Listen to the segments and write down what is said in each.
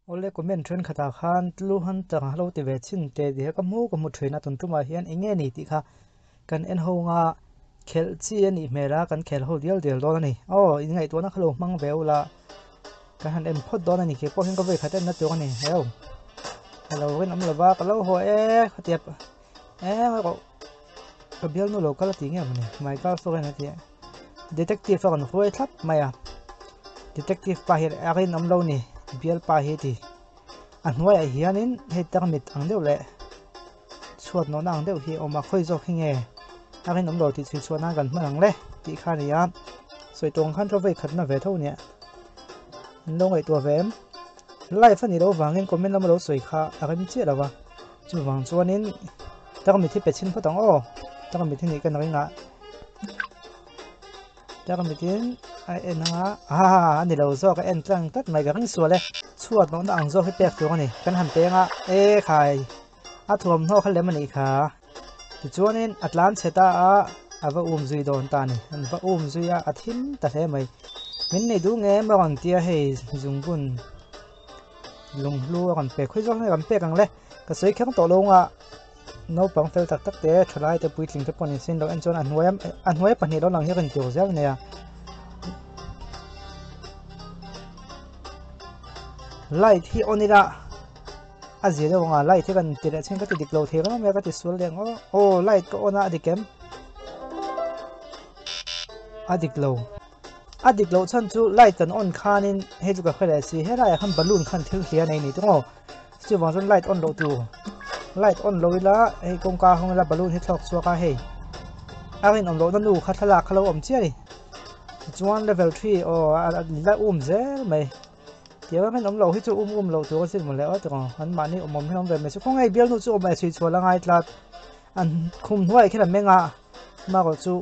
Awle comment thenkhatah khan tlu hunter a lo ti ve chhin teh tih kha ka hmu ka hmu thin a tun tumah hian eng nge ni tih kha kan en ho anga khelh chi a nih hmel a kan khel ho dial dial dawn a ni aw in ngaihtuahna kha lo hmang ve ula kan han en phawt dawn a ni keipawh hian ka vawi khat enna tur a ni heu ka lo rinawm lova ka lo haw e khatiap eng erawh ka bialnu lo kal a ti nge mawni my girlfriend a ti a. Detective a rawn hruai thlap mai a detective pa hi a rinawm lo ni bialpa hi ti a hnuaiah hianin hei tarmit ang deuh leh chhuat nawhna ang deuh hi a awm a khawi zawk hi nge a rinawm lo tih chhui chhuah nan kan hman ang le tih kha a ni a sawi tawng khan ka vei khatna ve tho nia an lo ngaihtuah ve em live a nih loh vangin comment lama lo sawi kha a rem chiah lo va chuvang chuanin tarmit hi pe chhin phawt ang aw tarmit hi nih ka ring a. Tarmitin a en anga aa a ni lo zawk a en tlang tlat mai ka ring sual e chhuat nawhna ang zawk hi pek tur a ni kan han peng a e khai a thuamhnaw kha lem a nih kha tichuanin a tlan chhe ta a a va um zui dawn ta a ni an va um zui a a thim ta hle mai min nei duh nge maw ang tia hei zungbun lunghlu a rawn pek khawi zawk nge kan pek ang le ka sawi kher tawh lo anga. Naupang fel tak tak te thalai te puitling te pawh an insin lo en chuan a hnuai a hnuai pahnih lo lang hi rawn tir zel ania light hi on ila a zia deuh ang a light hi kan ti leh chhin ka ti dik lo thei reng mai a ka ti sual leh ang aw aw light ka on a a dik em a dik lo a dik loh chhan chu light kan on khanin hei chu ka hre leh si helaiah khan balloon khan thil hliah a nei a ni tawng aw. Chuvang chuan light on loh tur light on lo ila hei kawngka hawng ila balloon hi thlawk chhuak a hei a rinawm lohna nu kha thlalak kha lo awm chiah a ni tichuan level 3 aw a la um zel mai tiang a rinawm loh hi chu um um loh tur a sin mawle aw tiraw an mahni awm awm hi awm ve mai chu khawnge bialnu chu awm eh chhui chhuah la ngai tlat an khum hnuaiah khian a meng a amaherawh chu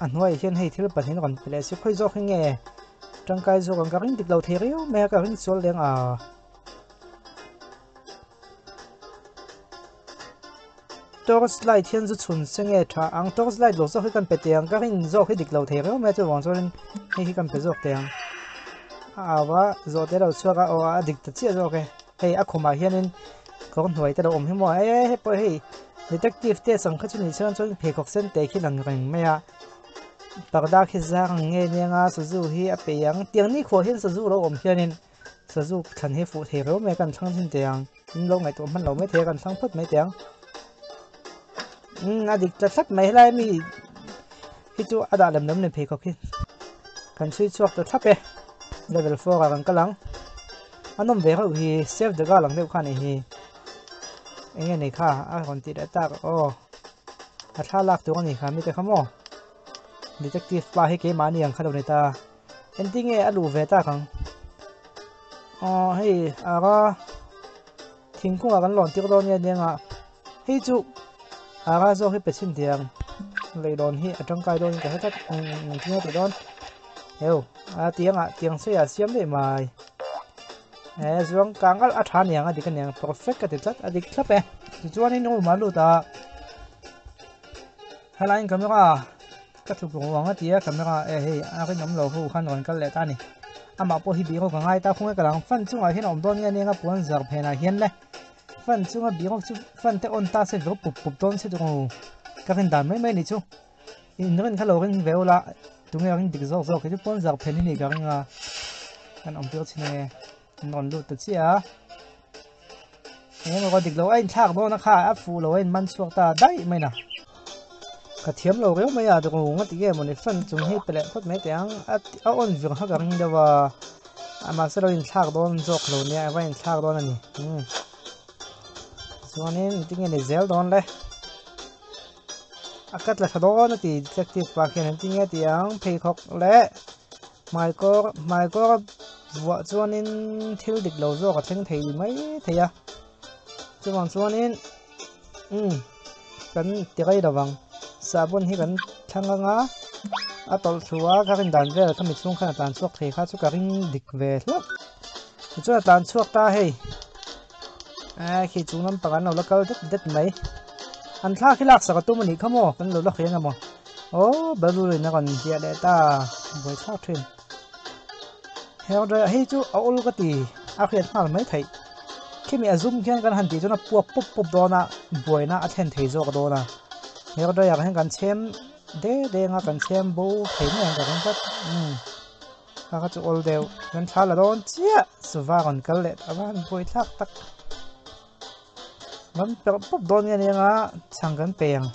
a hnuaiah hian hei thil pahnih rawn pe leh si khawi zawk hi nge tangkai zawk ang ka ring dik lo thei riau mai a ka ring sual leng a. Torch light hian zu chhun se nge tha ang torch light lo zawk hi kan pe teh ang ka rin zawk hi dik lo thei reuh mai a chuvang chuanin hei hi kan pe zawk teh ang a au a zawh te lo chhuak a aw a dik ta chiah zawk e hei a khumah hianin kawr hnuai te lo awm hi maw e hei pawh hei detective te sang kha chu ni chuan chuan pheikhawk sen te khi lang reng mai a parda khi zar ang nge nia sazu hi a peih ang tiang nikhua hian sazu lo awm hianin. Sazu thlan hi fuh thei reuh mai a kan thlang thin teh ang in lo ngaihtuah hman lo mai thei a kan thlang phawt mai teh ang umm a dik tlat tlat mai helai mi hi chu a dah lem lem ni pheikhawk hi kan chhui chhuak ta thlap e level 4 ah kan kal ang a nawm ve reuh hi save the girl ang deuh kha a nih hi eng nge ni kha a rawn tih leh tak aw a thla lak tur a ni kha mite kha maw detective pa hi keimahni ang kha lo ni ta. Engtin nge a luh ve tak ang? Aw hei ara thingkungah kan lawn tir dawn nge nia nga hei chu ara zawk hi pe chhin thei ang leihlawn hi a tangkai dawnin ka hre tlat engtin nge tih dawn heu a tiangah tiang sawiah a siam daih mai he zuang kang alh a tha niang a dik aniang perfect ka ti tlat a dik thlap e tichuanin room ah a lut a helaiin camera Ka tluk ruang a ti a camera e hei a rinawm lo ho khan rawn kal leh ta a ni. Amah pawh hi biru ka ngai ta khung e ka lang fan chungah hian a awm dawn nge nia nga puan zar phenah hian le fan chunga biru chu fan te on ta se vir pup pup dawn se chu ka rin dan mai mai ni chu in rin kha lo ring ve ula tunge ring dik zawk zawk hi chu puan zar phen hi ni ka ring a kan awm tir chin ange an rawn lut ta chiah a Engemaw dik lo a inthlak dawn a kha a fuh lo a inman chhuak ta daih mai na. Ka thiam lo riau mai a dawng nga ti nge mawni fan chung hi pe leh phawt mai teh ang a a on vir kha ka ring deuh a mahse lo inthlak dawn zawk lo nia ava inthlak dawn a ni umm chuanin engtin nge ni zel dawn le a ka tla tha dawn a ti detective pa khian engtin nge tih ang pheikhawk leh Hmaikawr hmaikawr a vuah chuanin thil dik lo zawk a thleng thei mai thei a chuvang chuanin umm kan ti rei lo vang sahbawn hi kan thlang ang a a tawlh thlu a ka rin dan vel khami chhung khan a tlan chhuak thei kha chu ka ring dik ve hlauh tichuan a tlan chhuak ta hei eh khi chung lampang an lo la kal det det mai an thla khi lak sak a tum a nih kha maw kan lo la hria ang emaw. Aw balloon in a rawn ziah leh ta buai thlak thin heng hei chu a awl ka ti. a hriat nghal mai theih. Khimi a zum khian kan han tih chuan a puak pawp pawp dawn a, buaina a thlen thei zawk dawn a. Hair dryer hian kan chhem de deng a, kan chhem bo thei mai ang ka ring tlat. Umm kha kha chu awl deuh kan thla la dawn chiah chuva rawn kal leh a va han buai thlak tak. Kan perh pawp dawn nge nia chhang kan pe ang.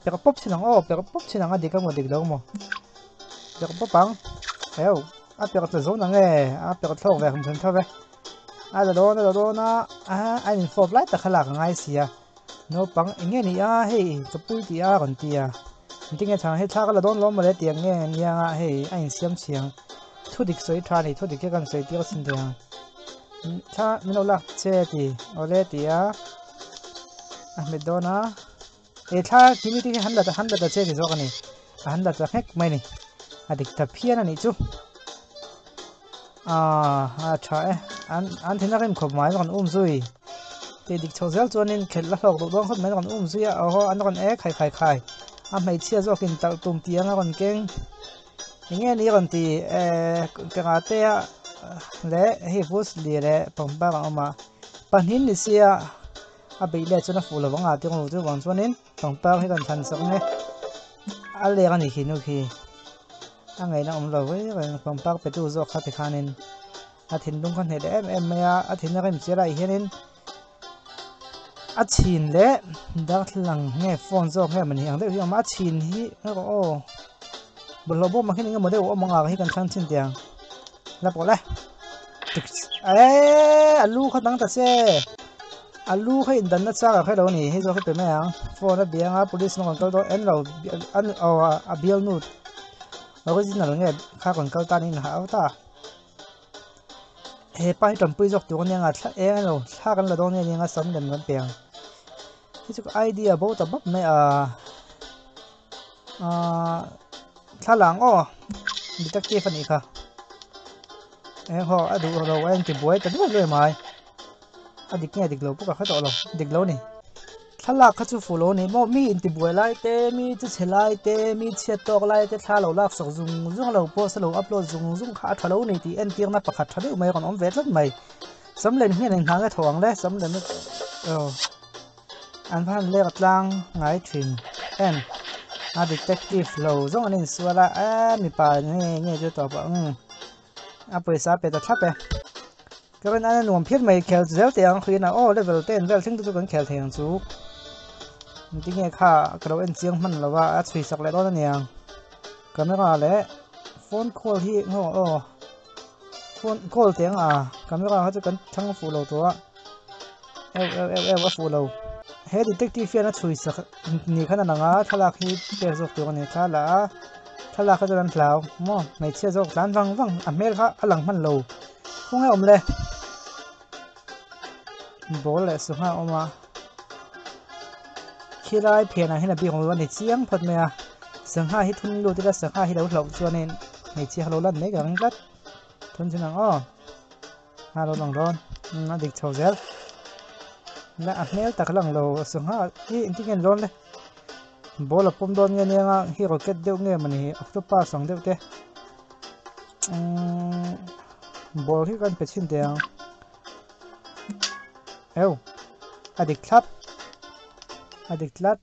Perh pawp chin ang aw perh pawp chin ang a dik emaw dik lo emaw perh pawp ang heu a perh tla zo na nge a perh thlawk ve hum hum tho ve a la dawn a la dawn a a a in fawp lai tak kha lak a ngai sia naupang eng nge ni a hei ka pui tih a rawn ti a engtin nge chhang hei thla ka la dawn lawm mawle tih ang nge nia hei a insiam chhiang thu dik sawi tha a ni thu dik hi kan sawi tir a sin thei ang thla min lo lak che ti awle ti a a hmet dawn a. He thla kimi te hi han la han la ta che ti zawk a ni a han la ta nghek mai a ni a dik ta phian a nih chu ah a tha e an an thin a rem khawp mai an rawn um zui tih dik chho zel chuanin khelh la hlawk duh dawn khawp mai an rawn um zui a aw an rawn e khai khai khai a hmeichhia zawkin talh tum tih ang a rawn keng eng nge ni a rawn ti eh karate a leh hei bruce lee leh pangpar an awm a pahnih ni sia. A beih let chuan a fuh lo vang a tih ang chu vang chuanin pangpar hi kan thlan sak ang e a lek a nih khi nu khi a ngaihna awm lo reng reng pangpar pe tu zawk kha tikhanin a thinlung kha hneh leh em em mai a a thin a rem chiah lai hianin a chhin leh darthlalang nge phone zawk nge mawni ang deuh hi a awm a a chhin hi erawh aw bawlhhlawh bawm ah khian eng emaw deuh a awm ang a hi kan thlang chhin teh ang la pawh le. Eeeee a lu kha dang ta che a lu kha in danna chak a hre lo a ni hei zawk hi pe mai ang phone a biang a police an rawn kal dawn en lo an aw a bialnu original nge kha rawn kal tan in hah ta hepa hi tanpui zawk tur ania nga thla eng alo thla kan la dawn nge nia sam lem kan pe ang hei chu ka idea bo ta bawk mai a ahh thlalak aw detective a nih kha eng haw a duh lo a inti buai ta duai duai mai a dik nge a dik lo pawh ka hre tawh lo dik lo a ni thlalak kha chu fuh lo a ni maw mi inti buai lai te mi chu chhe lai te mi chhiat tawk lai te thla lo lak sak zung zung a lo post a lo upload zung zung kha a tha lo a ni tih entirna pakhat tha deuh mai a rawn awm ve tlat mai samlen hian eng hna nge thaw ang le samlen aw. An va han lek tlang ngai thin em a detective lo zawng an insual a eee mipa nge nge chu tawp a umm a pawisa a pe ta thlap e ka rin a nuam phian mai khel zel teh ang khuin a aw level ten vel thleng te chu kan khel thei ang chu tinge kha ka lo en chiang hman lo a a chhui sak leh dawn aniang camera leh phone call hi aw aw phone call teh ang a camera kha chu kan thlang fuh lo tawh a. Eu eu eu eu a fuh lo. He detective hian a chhui sak ni khan a lang a thlalak hi pek zawk tur a ni thla la a thlalak kha chuan an hlau maw hmeichhia zawk tlan vang vang a hmel kha a lang hman lo khawnge awm le ball leh sangha a awm a khilai phianah hian a bik awm lo a ni chiang phawt mai a sangha hi thun lut ila sangha hi lo hlauh chuanin hmeichhia kha lo lan mai ka ring tlat thun chin ang aw. A lo lang dawn umm a dik chho zel la a hmel tak lang lo sangha hi engtin nge an lawn le ball a pawm dawn nge nia nga hi rocket deuh nge mawni octopus ang deuh te umm ball hi kan pe chhin teh ang eu a dik thlap a dik tlat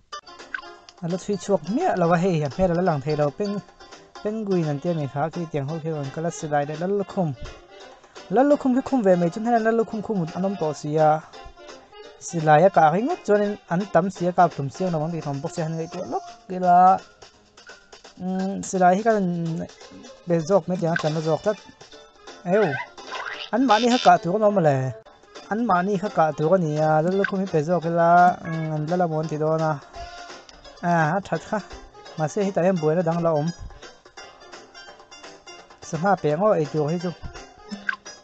a la chhui chhuak miah lo a hei a hmel a la lang thei lo peng penguin an tia ni kha khi tiang ho khi rawn kal a silai leh lallukhum lallukhum khi khum ve mai chuan heng lallukhum khum an awm tawh si a silai a kah ringawt chuanin an tam si a kap hlum chiang lo ang tih hlawm bawk sia han ngaihtuah lawk ila umm silai hi kan be zawk mai tiang a tlan na zawk tlat eu an mahni kha kah tur an awm mawle. Anmahni kha kah tur a ni a, Lallukhum hi pe zawk ila an la la maw an ti dawn a, a that kha mahse hetah hian buaina dang la awm sangha pe ang aw ei tur hi chu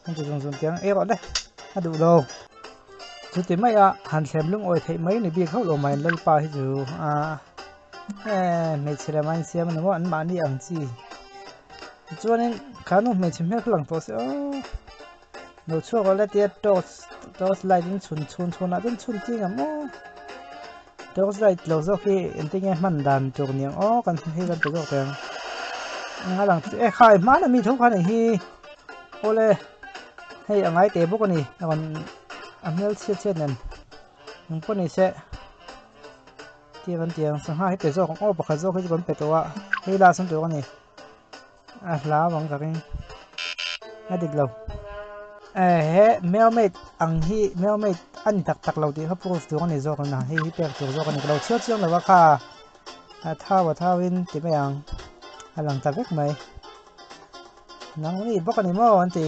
an ti zung zung tiang ei rawh le a duh lo chuti mai a han thlem lungawi theih mai ni bik hauh lo mai Lalpa hi chu a hmeichhe leh mai siam a ni maw anmahni ang chi chuanin khanu hmeichhe hmel kha lang tawh se aw. Lo chhuak rawh le tia torch torch light in chhun chhun chhun ah chuan chhun ching ang maw torch light lo zawk hi engtin nge hman dan tur ni ang aw kan hei kan pe zawk teh ang. Eng a lang e khai hmana mi tho kha nih hi awle hei a ngai teh bawk a ni a rawn a hmel chhiat chhiat nen eng pawh ni se tiang an ti ang sangha hi pe zawk ang aw pakhat zawk hi chu kan pe tawh a hei last an tur a ni a hlau ang ka ring a dik lo ehe mermaid ang hi mermaid a ni tak tak lo tih kha proof tur a ni zawk a ni hei hi pek tur zawk a ni ka lo chhiar chiang lo a kha. A thau a thau in ti mai ang a lang ta vek mai nang ni bawk a ni maw an ti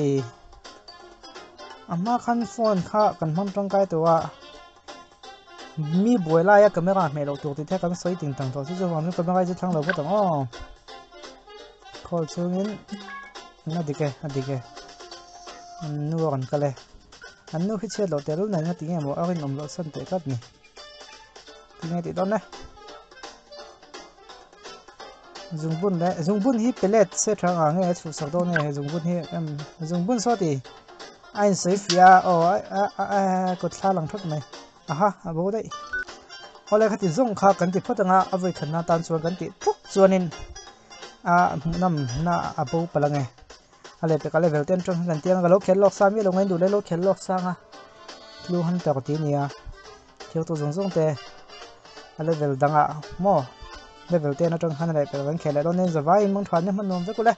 a hma khan phone kha kan hmang tangkai tawh a mi buai laia camera hmeh loh tur tih te kan sawi ting tang tawh chu chuvang chuan camera hi chu thlang lo phawt ang aw call chungin a dik e a dik e an nu a rawn kal e an nu khi chhiat loh tehlul nen nga tinge maw a rinawm loh san teh tlat ni. Tinge tih dawn e. Zungbun leh zungbun hi pellet se tha nga nge a chhuh sak dawn nge he zungbun hi em zungbun saw ti a in sawi fiah a aw a a a kut thla lang thawt mai aha a bo daih awle khati zawng kha kan ti phawt anga a vawi khatna tan chuan kan tih tluk chuanin a hmuhnawm na a bo palh ange a lehpek a level ten atang hian kan tiang a ka lo khelh lawk sa miah lo ngaindu leh lo khelh lawk sang a tlu hunter tih a ni a. Thil tu zawng zawng te a level dangah maw level ten atang khan a leh pelh kan khel leh dawn nen zavaiin mangthan na hman nuam vek ule.